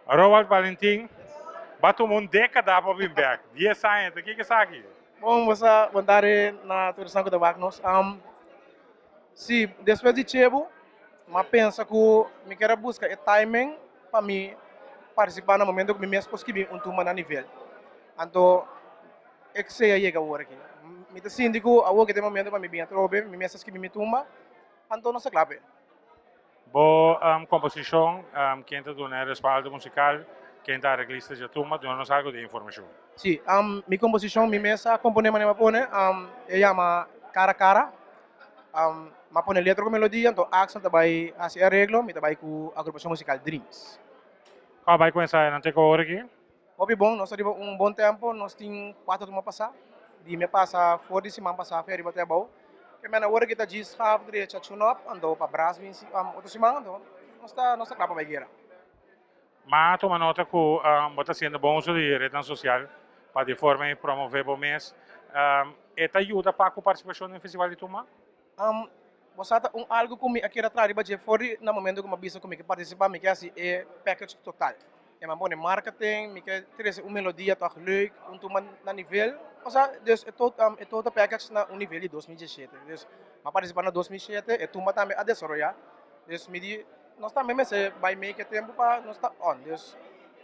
Roald Valentin, Bo a tuma un dékada pa bin bèk, dies aña, ta kiko esaki? Bon, bo sa, bon tarde na tur esnan ku ta wak nos. Si, despues di Chebu, mi a pensa ku mi kier a buska e timing pa mi partisipá na momento ku mi mes por skibi un tumba na nivel. Anto esei a yega awor aki. Mi ta sinti ku awor ke ta e momento pa mi bin atrobe, mi mes a skibi mi tumba, anto nos ta kla p'e. Bo komposishon, ken ta duna e respaldo musikal, ken ta areglista dje tumba, duna nos algu di informashon. Si, mi komposishon mi mes a komponé manera mi a pone, e yama Kara Kara. Mi a pone letra ku melodia, anto Axel ta bai hasi e areglo, mi ta bai ku agrupashon musikal Dreams. Kua bai ku ensayonan te ku ora aki? Hopi bon, nos ta riba un bon tempo, nos tin cuatro tuma pasa, di mi a pasa for di siman pasa fe riba te abou, ke men awor aki ta djis half drecha tune up, anto pa bras bin otro siman, anto nos ta nos ta kla pa bai guera. Ma a tuma nota ku bo ta hasiendo bon uso di retnan sosial pa di forma ei promove bo mes. E ta yuda pa ku partisipashon den festival di tuma? Bo sa ta un algu ku mi a kere traha riba dje for di na momento ku mi a bisa ku mi ke partisipá, mi ke hasi e package total. E mi a pone marketing, mi ke trese un melodia tòg leuk, un tuma na nivel, osea dus e e total package na un nivel di 2017. Dus mi a partisipá na 2007, e tumba tambe a desaroyá, dus mi di nos tambe mester bai make e tempu pa nos ta on. Dus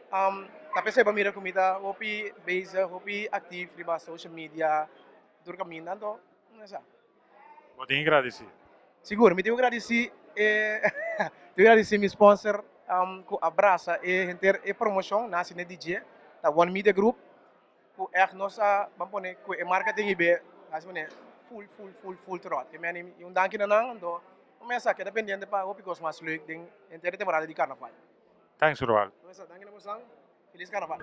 ta p'esei bo a mira ku mi ta hopi bezig, hopi aktif riba social media tur kaminda, anto esei. Bo tin gradisí. Sigur, mi tin ku gradisí e tin ku gradisí mi sponsor ku a brasa e henter e promoshon na Cine DJ, ta One Media Group, ku ègt nos a ban pone ku e marketing i be hasi manera full full full full tròt. Ke meni un danki na nan, anto un mesa a keda pendiente pa hopi kos mas leuk den henter e temporada di karnaval. Thanks Roald. Danki na bosan. Feliz Carnaval.